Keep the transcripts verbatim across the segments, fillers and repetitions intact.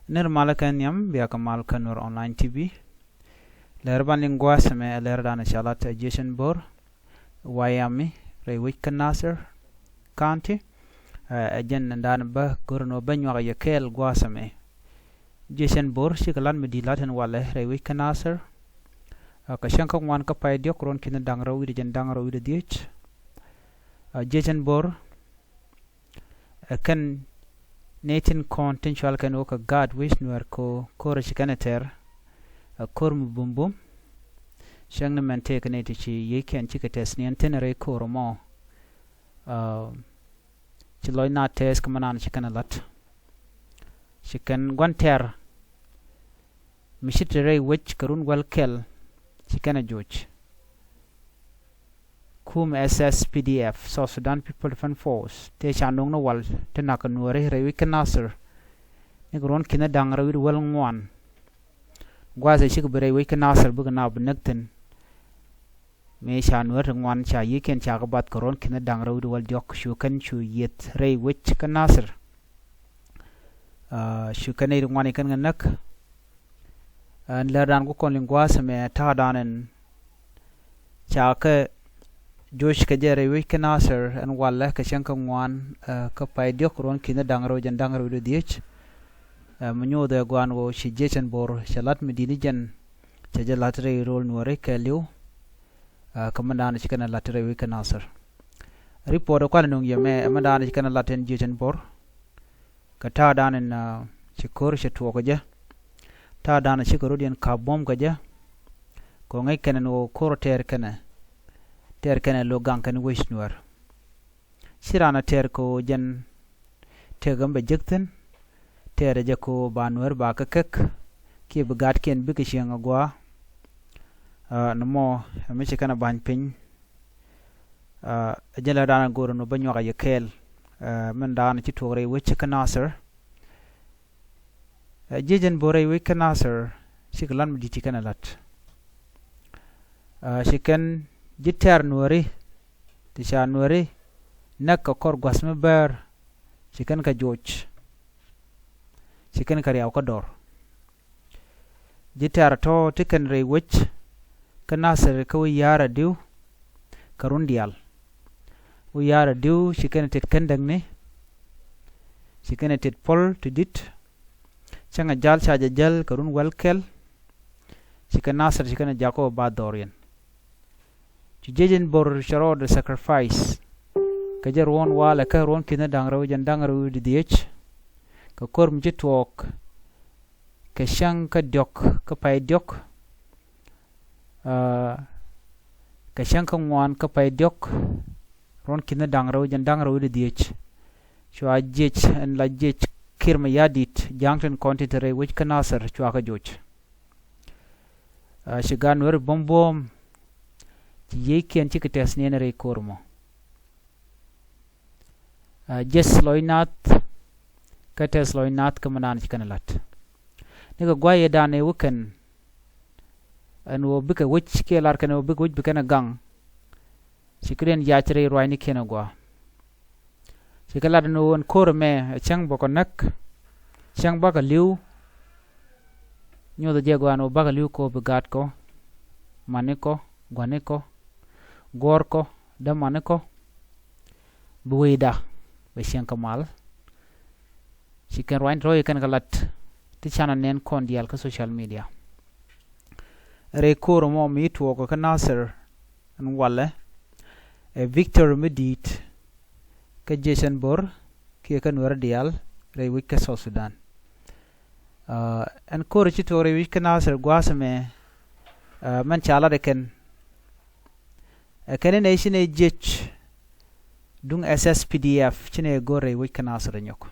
Nir malä kɛ nhiam bia kɛ mal kä Nuer Online T V. Lɛr ban liŋ gua̱a̱th ɛmɛ ɛ lɛr dan ca lat ɛ Jiecɛn Bo̱r, Wayami, rɛy wec kä Nasir County. Ɛ jɛn dan bä go̱r ni wä bä nyuak yɛ kɛɛl gua̱a̱th ɛmɛ. Jiecɛn Bo̱r cikɛ lat mi di̱i̱t lat ɛn walɛ rɛy wec kä Nasir. Kä cäŋ kä ŋuan kä pay diɔ̱k ruɔ̱n ki̱n da̱ŋ rɛw wi̱cdɛ jɛn da̱ŋ rɛw wi̱cdɛ dhieec. Jiecɛn Bo̱r ɛ kɛn nɛy tin kɔn tin cual kɛn wä kɛ gaat wec Nuɛr ko ko̱r ci kɛn ɛ tɛr. Ɛ ko̱r mi bumbum cäŋ ni mɛn tëëk nɛy ti ci yiëëkiɛn cikɛ tɛth niɛn thin rɛy ko̱r mɔ. Ci lɔc na tɛth kä mɛ nan ci kɛn ɛ lat ci kɛn gua̱n tɛr mi ci te rɛy wec kɛ run wäl kɛl ci kɛn ɛ joc. Kum S S P D F, South Sudan People Defense Force, tëë ca nuɔ̱ŋ ni wal ti nak kɛ Nuääri rɛy wec kä Nasir. Ni kɛ ruɔ̱n ki̱n da̱ŋ rɛw wi̱cdɛ wäl ŋuan. Gua̱a̱th ɛ cikɛ bi rɛy wec kä Nasir bikɛ na bi näk thi̱n. Mëë ca Nuääri ti ŋuan ca yiëëkiɛn ca kɛ bath kɛ ruɔ̱n ki̱n da̱ŋ rɛw wi̱cdɛ wäl diɔ̱k cu kɛn cu yieth rɛy wec kä Nasir. Cu kɛn nɛy ti ŋuan i̱ kɛn kɛ näk. Ɛn lɛr dan ku kɔn liŋ gua̱a̱th ɛmɛ ta̱a̱ dan ɛn ca kɛ joc kɛ jɛ rɛy wec kä Nasir ɛn walɛ kɛ cäŋ kä ŋuan kä pay diɔ̱k ruɔ̱n ki̱n da̱ŋ rɛw jɛn da̱ŋ rɛw wi̱cdɛ dhieec. Mi nyothɛ gua̱a̱n ɣöö ci Jiecɛn Bo̱r cɛ lat mi di̱i̱t ni jɛn cɛ jɛ lat rɛy ro̱l Nuääri kɛɛliw. Kä mɛ dan ci kɛn ɛ lat rɛy wec kä Nasir. Report ɛ kuan ɛ nuŋ yɛ mɛ ɛ mɛ dan ci kɛn ɛ lat ɛn Jiecɛn Bo̱r. Kɛ ta̱a̱ dan ɛn ci ko̱r cɛ tuɔɔk kɛ jɛ. Ta̱a̱ dan cikɛ rot yɛn ka̱p buɔ̱m kɛ jɛ. Kɛ ŋäc kɛn ɛn ɣöö ko̱r tɛɛr kɛnɛ tɛɛr kɛnɛ lo̱k gaŋ kɛn wec Nuäär. Ci raan a tɛɛr kɛ ɣöö jɛn tëëk ɛm bɛ jek thi̱n. Tɛɛr ɛ jɛ kɛ ɣöö ba Nuäär ba kɛ kek kiɛ bi gaatkiɛn bikɛ cieŋ a gua̱a̱. Nɔmɔ ɛ mi ci kɛn a ba̱ny piny. Ɛ jɛn lɛ dan a go̱o̱r ɛn ɣöö bä nyuak a yɛ kɛɛl. Min dan ci tuɔɔk rɛy wec kä Nasir. Jiecɛn Bo̱r rɛy wec kä Nasir cikɛ lat mi di̱i̱t ci kɛn ɛ lat. Ci kɛn ji̱ tɛ̈r Nuääri ti ca Nuääri näk kɛ kɔr gua̱th mi bäär. Ci kɛn kɛ joc ci kɛn kɛ riaw kä dɔr. Ji̱ tɛ̈r tɔ̱ ti kɛn rɛy wec kä Nasir kä wi̱i̱ ya̱r a di̱w kɛ run diaal. Wi̱i̱ ya̱r a di̱w ci kɛn ɛ tet kändäkni. Ci kɛn ɛ tet puɔl ti di̱t. Cäŋ a ja̱l ca jɛ jäl kɛ run wäl kɛl. Ci kɛn Nasir ci kɛn ɛ jakä ɣöö ba dhɔr yɛn. Ci Jiecɛn Bo̱r cɛ rɔɔdɛ sacrifice kɛ jɛ ruɔ̱n walɛ kä ruɔ̱n ki̱n da̱ŋ rɛw jɛn da̱ŋ rɛw wi̱cdɛ dhieec. Kɛ ko̱r mi ci tuɔɔk kɛ cäŋ kä diɔ̱k kä pay diɔ̱k. Kɛ cäŋ kä ŋuan kä pay diɔ̱k ruɔ̱n ki̱n da̱ŋ rɛw jɛn da̱ŋ rɛw wi̱cdɛ dhieec. Cua jiec ɛn la jiec Kiir Mayardit ja̱a̱ŋ tin kɔn tin te rɛy wec kä Nasir cua kɛ joc. Ci gaat Nuääri buɔ̱m buɔ̱ɔ̱m ci yiëëkiɛn cikɛ tɛth niɛn rɛy ko̱r mɔ. Jiɛth lɔc naath kä tɛth lɔc naath kä mi naan ci kɛn lat. Nikɛ gua̱a̱th yɛ dan ɛ wä kɛn ɛn ɣöö bikɛ wec kiɛ lar kɛn ɛ ɣöö bikɛ wec bi kɛn ɛ gaŋ. Ci kɛ diɛn yac rɛy ruacnikiɛn ɛ gua̱a̱. Ci kɛ lat ɛn ɣöö ɛn ko̱r ɛmɛ ɛ cäŋ bä kɔ näk. Cäŋ bakɔ li̱w. Nyothɛ jɛ gua̱a̱n ɣöö bakɔ li̱w kɔ bi gaatkɔ, manikɔ, gua̱nikɔ, guɔ̱ɔ̱rkɔ, dämanikɔ. Bi wecda bɛ cieŋ kɛ mal. Ci kɛn ruacni tɔ̱ ci kɛn kɛ lat ti canɛ nɛn kɔn diaal kä social media. Rɛy ko̱r ɛmɔ mi tuɔɔk kä Nasir ɛn walɛ ɛ victory mi di̱i̱t kä Jiecɛn Bo̱r kiɛ kä Nuäär diaal rɛy wec kä South Sudan. Ɛn ko̱r ci tuɔɔk rɛy wec kä Nasir gua̱a̱th ɛmɛ mɛn ca lat ɛ kɛn. Ɛ kɛn inɛ ci nɛ jiec duŋ S S P D F ci nɛ go̱r rɛy wec kä Nasir ɛ nyɔk.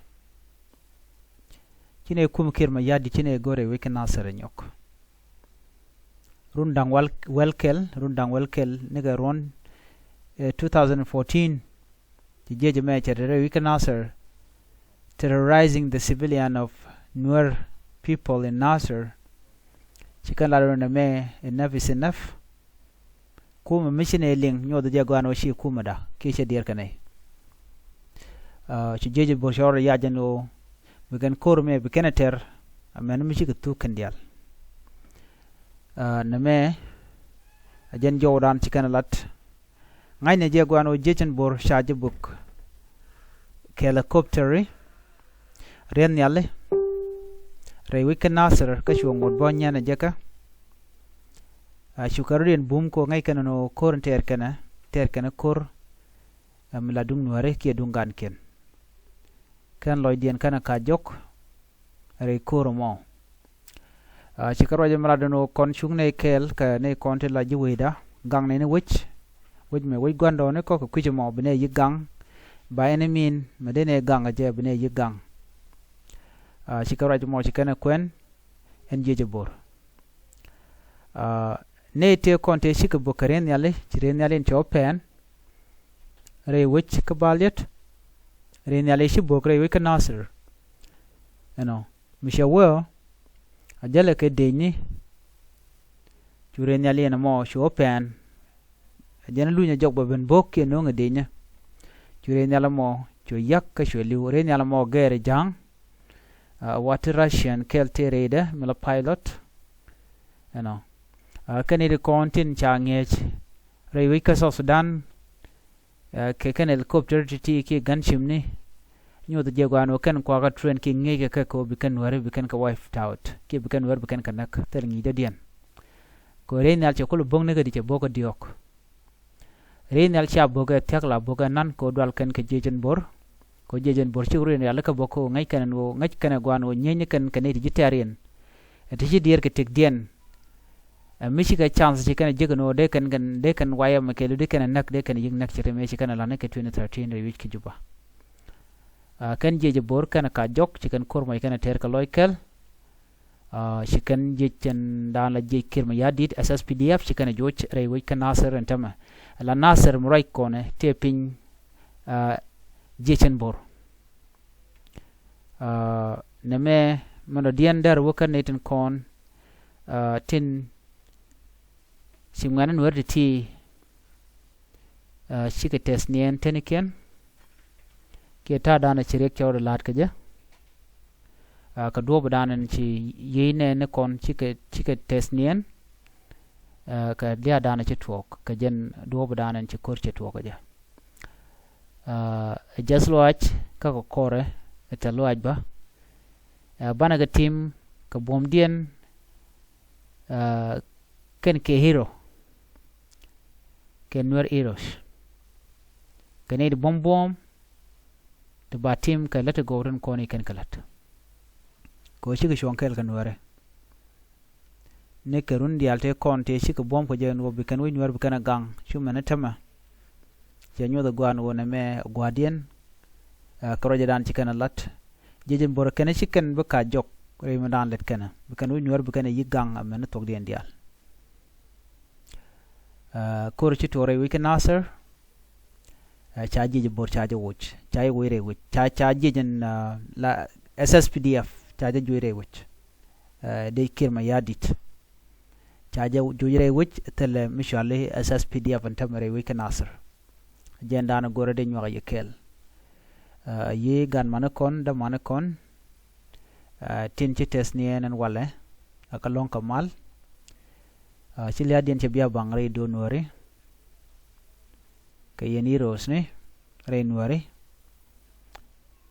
Ci nɛ kum Kiir Mayardit ci nɛ go̱r rɛy wec kä Nasir ɛ nyɔk. Run da̱ŋ wäl kɛl, run da̱ŋ wäl kɛl nikɛ ruɔ̱n two thousand fourteen. Ci jiec ɛmɛ cɛ te rɛy wec kä Nasir, terrorizing the civilian of Nuer people in Nasir. Ci kɛn lat run ɛmɛ enough is enough. Kumɛ mi ci nɛ liŋ nyoth jɛ gɔaa ni wä ci kumɛ da kiɛ cɛ diɛɛr kɛ nɛy. Ci jiec Bo̱r cɔr yac jɛn ɣöö bi kɛn ko̱r mɛ bi kɛn ɛ tɛr. Amäni mi cikɛ thuk kɛn diaal. Nɛmɛ a jɛn jɔwdan ci kɛn lat. Ŋa̱cnɛ jɛ gua̱a̱n ɣöö jiecin bo̱r ca jɛ bök kɛ helicopter-i riɛth nhiali rɛy wec kä Nasir kä cu ŋot bä nyɛn ɛ jɛ kä. Cukɛ rɔ̱diɛn bum kɛ ɣöö ŋäc kɛn ɛn ɣöö ko̱r in tɛɛr kɛnɛ tɛɛr kɛnɛ ko̱r mi la duŋ nuääri kiɛ duŋ gankiɛn. Kɛn lɔcdiɛn kɛnɛ ka jɔk rɛy ko̱r ɛmɔ. Cikɛ ruac ɛmɛ lat ɛn ɣöö kɔn cuŋ nɛy kɛɛl kɛ nɛy kɔn ti la ji̱ wecda gaŋ nɛy ni wec. Wec mɛ wec gua̱ndɔɔŋni kɔk kɛ kui̱c ɛmɔ bi nɛy yi̱k gaŋ. Ba ɛn imin mɛ dee nɛy gaŋ kɛ jɛ bi nɛy yi̱k gaŋ. Cikɛ ruac ɛmɔ ci kɛn ɛ kuɛn ɛn jiec ɛ bo̱r. Nɛy tëë kɔn tëë cikɛ bök kɛ riɛth nhiali ci riɛth nhiali in cɛ wä pɛn rɛy wec kä Baliet. Riɛth nhiali ci bök rɛy wec kä Nasir. Ɛnɔ mi cɛ wee ɔ a jälɛ kɛ decni. Cu riɛth nhiali in ɛmɔ cu wä pɛn. Ɛ jɛn luny ɛ jɔk bɛ ben bo̱k kiɛ no̱o̱ŋ ɛ decni. Cu riɛth nhiali ɛmɔ cu yak kä cu li̱w riɛth nhiali ɛmɔ gɛɛr ɛ ja̱a̱ŋ. Wa ti Russian kɛl tëë rɛydɛ mi la pilot. Ɛnɔ kɛn i̱ ti kɔn tin ca ŋi̱eec rɛy wec kä South Sudan. Kɛ kɛn helicopter ti ti kiɛ gunship ni. Nyoth jɛ gua̱a̱n wä kɛn kuakä train kiɛ ŋi̱eec kɛ kɛ kɛ wä bi kɛn nuääri bi kɛn kɛ wiped out kiɛ bi kɛn nuääri bi kɛn kɛ näk thil ŋi̱i̱cdädiɛn. Kɛ riɛth nhial cɛ kul bo̱k ni kɛ di cɛ bo̱k kɛ diɔ̱ɔ̱k. Riɛth nhial cia bo̱k ɛ thia̱k la bo̱k ɛ nan kɛ wä dual kɛn kɛ jiec ɛn bo̱r. Kɛ jiec ɛn bo̱r cik ruin rialikä bä kɛ ɣöö ŋäc kɛn ɛn ɣöö ŋäc kɛn ɛ gua̱a̱n ɣöö nyieeny ni kɛn kɛ nɛy ti ji̱ tɛ̈riɛn. Ɛ ti ci diɛɛr kɛ tëkdiɛn. Ɛ mi cikɛ chance ci kɛn ɛ jiäk ɛn ɣöö dee kɛn kɛn dee kɛn wayɛ mɛ kɛɛliw dee kɛn ɛ näk dee kɛn ɛ yi̱k näk ci ri mëë ci kɛn ɛ la̱t ni kɛ twenty thirteen rɛy wi̱c kä Juba. Kɛn jiec ɛ bo̱r kɛn ɛ ka jɔk ci kɛn ko̱r mɔc kɛn ɛ tɛɛr kɛ lɔc kɛl. Ci kɛn jiec ɛn da̱a̱n la jiec Kiir Mayardit S S P D F ci kɛn ɛ joc rɛy wec kä Nasir ɛn tämɛ. La Nasir mi ruac kɔnɛ tëë piny jiec ɛn bo̱r. Nɛmɛ mɛn dɔ̱diɛn dɛr wä kä nɛy tin kɔn tin ci ŋuɛ̈ni nuɛr ti ti. Cikɛ tɛth niɛn tenikiɛn kiɛ ta̱a̱ da̱a̱n ci riɛk cɔwdɛ la̱a̱t kɛ jɛ. Kɛ duɔ̱ɔ̱p da̱a̱n ci yiey nɛɛni kɔn cikɛ cikɛ tɛth niɛn. Kɛ lia̱a̱ da̱a̱n ci tuɔɔk kɛ jɛn duɔ̱ɔ̱p da̱a̱n ci ko̱r ci tuɔɔk kɛ jɛ. Ɛ jɛth luaac kä kɛ kɔrɛ ɛ tɛth luaac bä. Banɛ kɛ tim kɛ buɔ̱mdiɛn kɛn kɛ hero. Kɛ nuɛr heroes kɛ nɛy ti buɔ̱m buɔ̱ɔ̱m ti ba tim kɛ lät ti gɔw tin kɔn i̱ kɛn kɛ lät. Kɛ ɣöö cikɛ cuɔ̱ŋ kɛɛl kɛ nuɛɛri. Ni kɛ run diaal tëë kɔn tëë cikɛ buɔ̱m kɛ jɛ ɛn ɣöö bi kɛn wi̱c nuɛɛr bi kɛn ɛ gaŋ cu mɛn ɛ tämɛ. Cɛ nyuɔth ɛ gua̱a̱n ɣöö nɛmɛ ɛ gua̱a̱rdiɛn. Kɛ ruacdan ci kɛn ɛ la̱t jiec ɛn bo̱r kɛn ci kɛn bi ka jɔk rɛy mi da̱a̱n lät kɛn bi kɛn wi̱c nuɛɛr bi kɛn ɛ yi̱k gaŋ amɛn thuɔ̱kdiɛn diaal. Ko̱r ci tuɔɔk rɛy wec kä Nasir. Ca jiec bo̱r ca jɛ woc ca jɛ woc rɛy wec ca ca jiec ɛn la S S P D F ca jɛ juec rɛy wec. Dee Kiir Mayardit ca jɛ juec rɛy wec thilɛ mi cuali S S P D F ɛn tämɛ rɛy wec kä Nasir. Jɛn da̱a̱n go̱rɛ dee nyuak yɛ kɛɛl. Yi gan mani kɔn dämani kɔn. Tin ci tɛth niɛɛn ɛn walɛ a kä lɔ̱ŋ kɛ mal. Ci lia̱a̱diɛn cɛ bia baŋ rɛy do̱ nuääri. Kɛ yɛn i̱ ro̱o̱sni rɛy nuääri.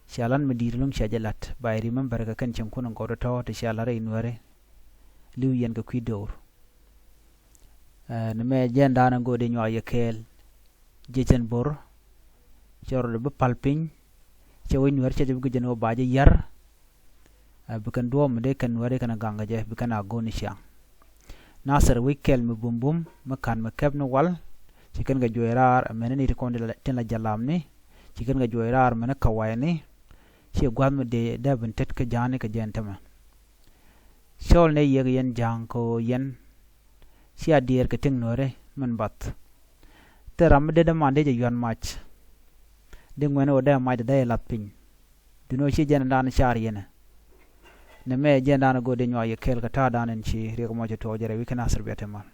Cia lan mi di̱i̱t lo̱ŋ cia jɛ la̱t ba yɛ rimɛmbɛr kɛ kɛn cieŋkun in gɔw tɔ̱tɔ̱ ti cia la̱t rɛy nuääri. Li̱w yɛn kɛ kui̱ do̱r. Ni mɛ jɛn da̱a̱n in go̱o̱r dee nyuak yɛ kɛɛl. Jiec ɛn bo̱r cɛ rɔ dee bi pal piny. Cɛ wec nuäär cɛ jɛ bi guic ɛn ɣöö ba jɛ yär. Bi kɛn duɔ̱ɔ̱p mi dee kɛn nuäär dee kɛn a gaŋ kɛ jɛ bi kɛn a go̱o̱n i̱ ciaŋ. Nasir wi̱c kɛl mi bumbum mi ka̱n mi kɛp ni wal. Ci kɛn kɛ juɔc raar ɛmɛn ni ti kɔn tin la jalamni. Ci kɛn kɛ juɔc raar mɛn ni kawayni. Ci gua̱th mi dee dee bin tet kä ja̱a̱ni kɛ jɛn tämɛ. Cɔl nɛ yiëk yɛn ja̱a̱ŋ kɛ ɣöö yɛn cia diɛɛr kɛ ti̱ŋ nuääri min bath. Thil ram mi dee däman dee jɛ yuan mac. Di ŋuɛ̈ni ɣöö dee mac dee dee lath piny. Duŋni ɣöö ci jɛn dan car yɛn ɛ. Nɛmɛ jɛn dan go̱o̱r dee nyuak yɛ kɛɛl kɛ ta̱a̱ dan in ci riɛk mɔ ci tuɔɔk jɛ rɛy wi̱c kä Nasir bia te mal.